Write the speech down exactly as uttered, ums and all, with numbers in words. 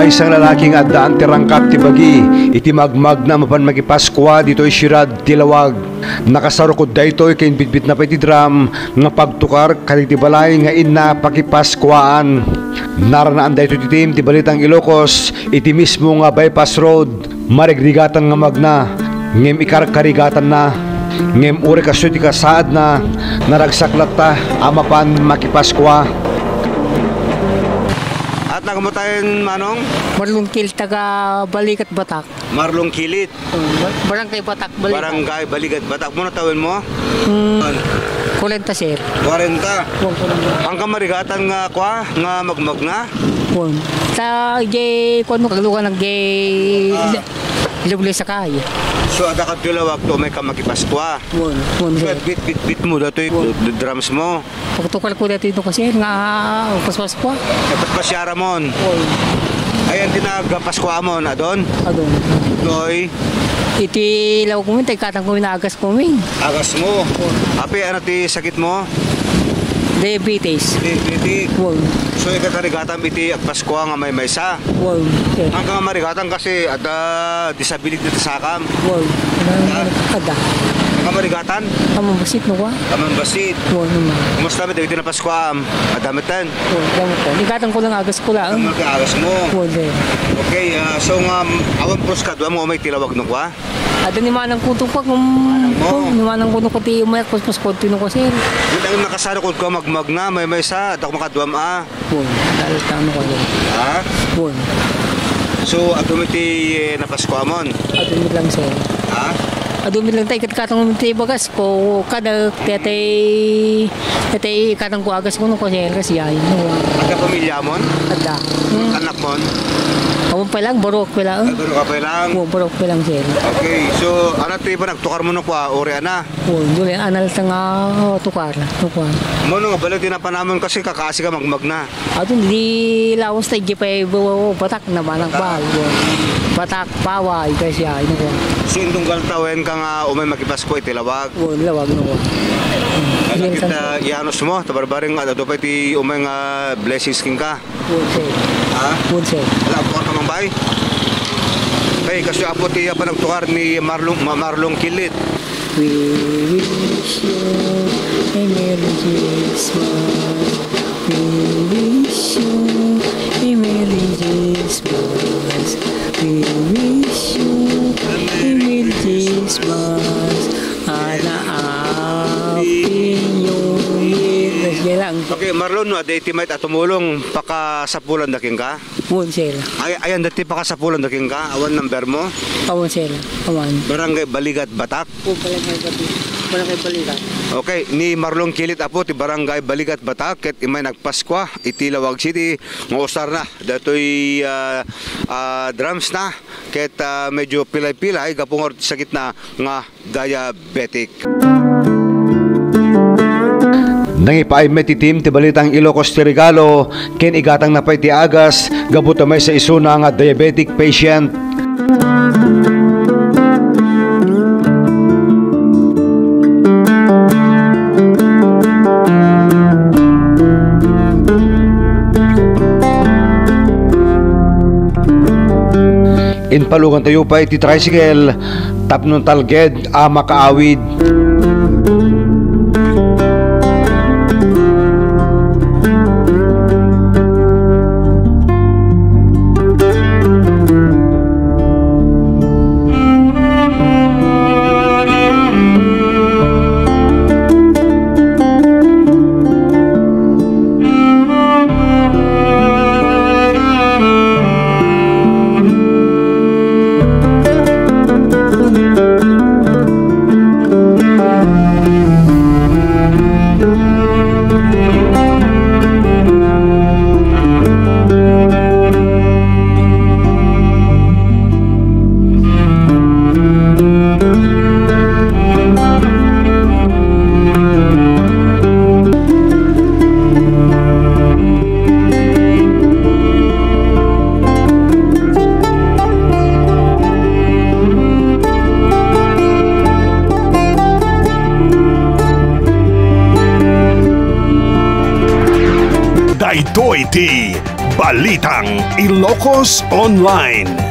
Maysa nga lalaki nga addaan ti rangkap ti bagi iti magmagna a mapan makipaskua ditoy siudad ti Laoag. Nakasarukod daytoy ken bitbitna pay ti drum nga pagtukar kadagiti balay nga inna pakipaskuaan. Naranaan daytoy ti team ti Balitang Ilocos iti mismo nga bypass road. Marigrigatan nga magna, ngem ikarkarigatanna. Ngem uray kastoy ti kasaadna, naragsak latta a mapan makipaskua. At nagmutayen, Manong? Marlon Kilit, taga Baligat, Batak. Marlon Kilit. Um, Barangay Batak, Baligat. Barangay Baligat, Batak. Muna tawen mo? Hmm, kwarenta, sir. Kwarenta. Wan, kwarenta. Ang kamarigatan nga kwa, nga magmagna? Wan. Ta, je, kwan mo, kaglukan ng je, Ah. Leble sakay. So, adda kadto Laoag to, may ka makipaskua. Wan, wan, sir. Bit, bit, bit mo, datoy, Wan. d-, drums mo. Pagtukar ko dati ito kasi nga, paspas ko. Kapit pasyara mon. Wan. Ayan, tinag, paskua mon, adon? Adon. Doy? Iti Laoag ko, tay katang ko, naagas ko, min. Agas mo. Wan. Api, ano ti sakit mo? Diabetes. Diabetic. Wan. So, ikakarigatan iti agpaskua nga maymaysa? Wan, sir. Ang kamarigatan kasi adda disability ti sakam. Wan. Ha? Adda. Ang kamarigatan? Ang mambasit, no, kwa? Ang mambasit. Wan, naman. Kumusta met dagiti napaskuam? Adda met ten? Wan, adda met ten. Ikatan ko lang agas ko lang. Ang mga agas mo? Wan, sir. Okay, ah, so nga, awan pros kadua mo, may tilawag no kwa? Adda ni manang kuto ko, kung, Manang mo? Kung ni manang kuto ko ti umayak, paspas ko, tino ko, sir. Ang nakasarukod ko, magmagna, maymaysa, adda ko makaduam, ah. Wan, dahil tano ko, sir. Ha? Wan. So, adun iti, eh, napaskuamon? Adun lang, sir. Ha? Adun lang tayo, kat-, katong ti bagas ko, kada, tetay, tetay, katong ko agas ko, no, ko, sir, kasi ay, no. Adda pamilyamon? Adda. Hmm. Anakmon? Awan pa lang, barok pa lang. Ay, barok pa lang. Wan, barok pa lang, sir. Okay, so, ano ti panagtukar mo no kwa, uri ana? Wan, duli, anal ta nga, oh, tukar, tukar. Mano nga baliw ti napanamon kasi kakaasi ka magmagna. Adun, di lawas ta, di pa, eh, bu-, bu-, batak na manang Batak. Bal, wan. Batak, paway, kasi ay, no, wan. So, indung galtawen ka nga umay makipasko iti Laoag? Wan, Laoag, no, wan. Ala, kita, ianus mo, tabarbaring, adu pa iti umay nga blessings king ka. Wan, sir. Ha? Wan, sir. Wala, tukar ka man, bay? Hey, kasi apo ti, ah, panagtukar ni Marlon, Ma-, Marlon Kilit. We wish you a Merry Christmas. We wish you a Merry Christmas. We wish you a Merry Christmas and a Happy New Year. Sige lang. Okay, Marlon, no, adda iti mayat a tumulong, pakasapulan da kenka? Wan, sir. Ay, ayan, dati pakasapulan da kenka? Awan number mo? Awan, sir. Awan. Barangay Baligat, Batak? O, Barangay Baligat. Barangay Baligat. Okay, ni Marlon Kilit, apo, ti Barangay Baligat, Batak, ket imay nagpaskua iti Laoag City, nga usarna datoy, ah, ah, drums na, ket, ah, medyo pilay-pilay, gapu nga ti sakitna nga diabetic. Nangipaay met ti team ti Balitang Ilocos ti regalo ken igatangna pay ti agas gapu ta maysa isuna nga diabetic patient. Impalugantayo pay ti tricycle tapno talged a makaawid. Itoy ti Balitang Ilocos Online.